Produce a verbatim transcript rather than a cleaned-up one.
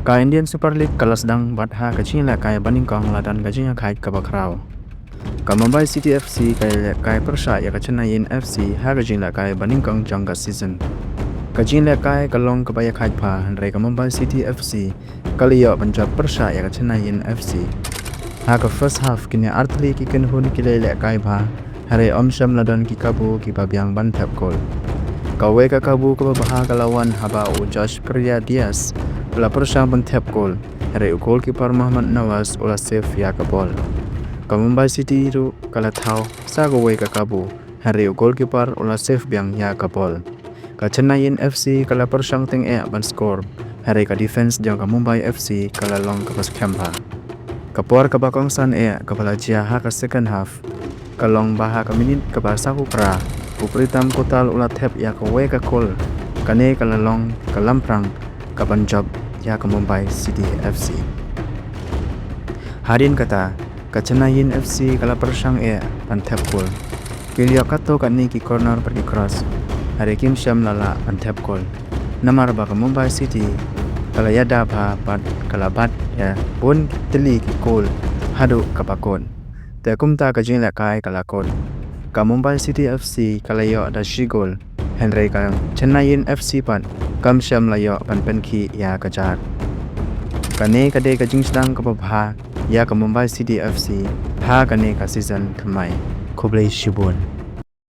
Ka Indian Super League ka la sdang bad ha ka jingïalehkai banyngkong la don ka jingïakhaid kaba khraw. Ka Mumbai City F C ka ïalehkai pyrshah ïa ka Chennaiyin F C ha ka jingïalehkai banyngkong jong ka season. Ka jingïalehkai ka long kaba ïakhaid bha hynrei ka Mumbai City F C ka la ïoh ban jop pyrshah ïa ka Chennaiyin F C. Ha ka first half kine artylli ki kynhun ki la ïalehkai bha, hynrei ym shym la don ki kabu kiba biang ban thep kol. Kawei ka kabu kaba bha ka la wan haba u Josh Pria Diaz u la pyrshang ban thep kol, hynrei u goalkeeper Mohammad Nawaz u la save ïa ka bol. Ka Mumbai City ruh ka la thaw sa kawei ka kabu, hynrei u goalkeeper u la save biang ïa ka bol. Ka Chennaiyin F C ka la pyrshang teng eh ban score, hynrei ka defense jong ka Mumbai F C ka la long kaba skhem bha. Ka por kaba kongsan eh kaba la jia ha ka second half ka long ba ha ka minit kaba saw phra, u Pritam Kotal u la thep ïa kawei ka kol. Kane ka la long ka lamphrang kaban jop ïa ka Mumbai City F C. Hadien kata, ka Chennaiyin F C ka la pyrshang eh ban thep kol. Ki la ïoh katto katne ki corner bad ki cross, hynrei kim shym la lah ban thep kol. Namar ba ka Mumbai City ka la ïada bha bad ka la bat ïa bun tylli ki kol haduh kaba kut. Te kumta ka jingïalehkai ka la kut. Ka Mumbai City F C ka la ïoh da shi kol, hynrei ka Chennaiyin F C pat kam shym la ïoh ban pynkhih ïa ka jar. Kane ka dei ka jingsdang kaba bha ïa ka Mumbai City F C ha kane ka season thymmai. Khublei shibun.